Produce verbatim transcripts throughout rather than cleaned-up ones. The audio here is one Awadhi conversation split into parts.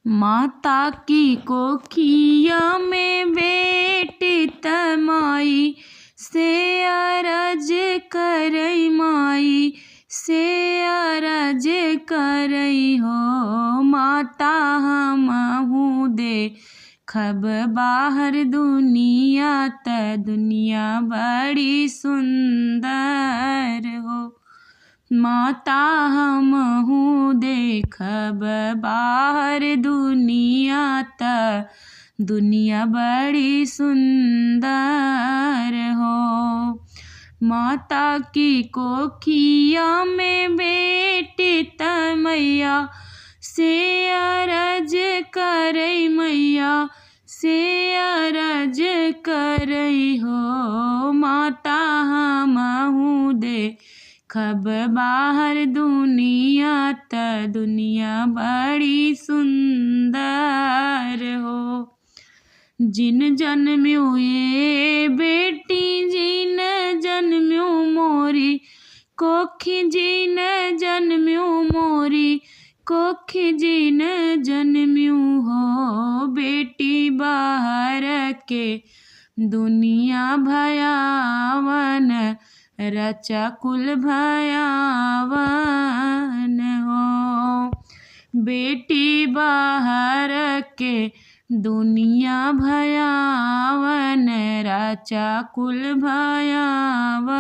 माता की कोखिया में बेटी त माई से अरज करई, माई से अरज करई हो। माता हमहू देखब बाहर दुनिया त दुनिया बड़ी सुंदर हो। माता हमहू देखब बाहर दुनिया त दुनिया बड़ी सुंदर हो। माता की कोखिया में बेटी त मैया से अरज करई, मैया से अरज करई हो। माता हमहू देखब बाहर दुनिया त दुनिया बड़ी सुंदर हो। जिन जनम्यो ए बेटी, जिन जनम्यो मोरी कोखी, जिन जनम्यो मोरी कोखी, जिन जनम्यो हो। बेटी बाहर के दुनिया भयावन, रचा कुल भयावन हो। बेटी बाहर के दुनिया भयावन, रचा कुल भयावन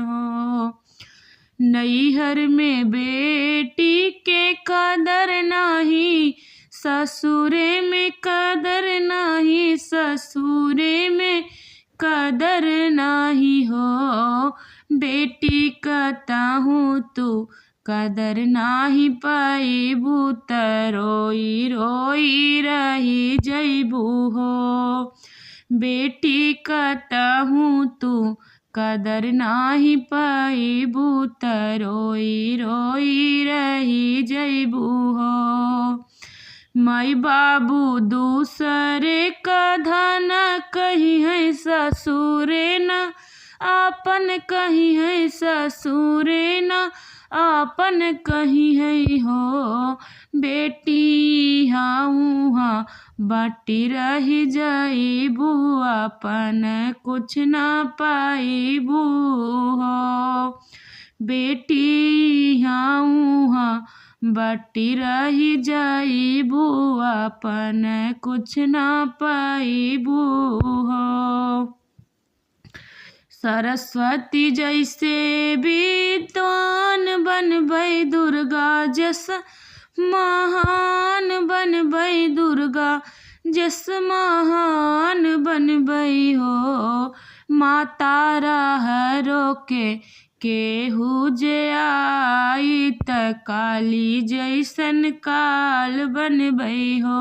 हो। नैहर में बेटी के कदर नाही, ससुरे में कदर नाही, ससुरे में कदर नाही हो। बेटी कतहूँ तू कदर नाही पइबू त रोई रोई रही जइबू हो। बेटी कतहूँ तू कदर नाही पइबू त रोई रोई रही जइबू हो। माई बाबू दूसरे क धन कहिहैं, ससुरे न आपन कहिहैं, ससुरे न आपन कहिहैं हो। बेटी इहाँ उहाँ बटी रही जइबू, आपन कुछ न पइबू हो। बेटी इहाँ उहाँ बटी रही जइबू, आपन कुछ न पइबू हो। सरस्वती जइसे विद्वान बनबै, दुर्गा जस महान बनबै, दुर्गा जस महान बनबै हो। माता रहरो के केहू जे आई त काली जइसन काल बनबै हो।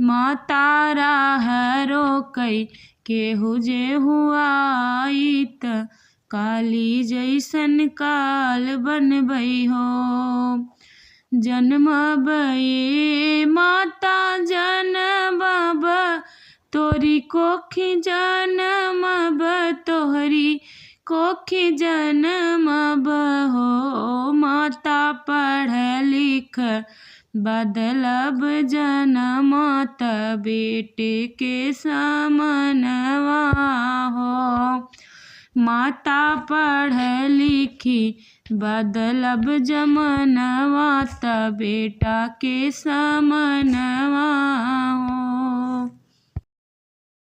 माता रहरो कई केहू जे हुआई त काली जइसन काल बनबै हो। जनमब ए माता जनमब तोरी कोखी, जनमब तोहरी कोखी जनमब हो। माता पढ़ लिख बदलब जनमा त बेटे के समनवा हो। माता पढ़ लिखी बदलब जमनवा त बेटा के समनवा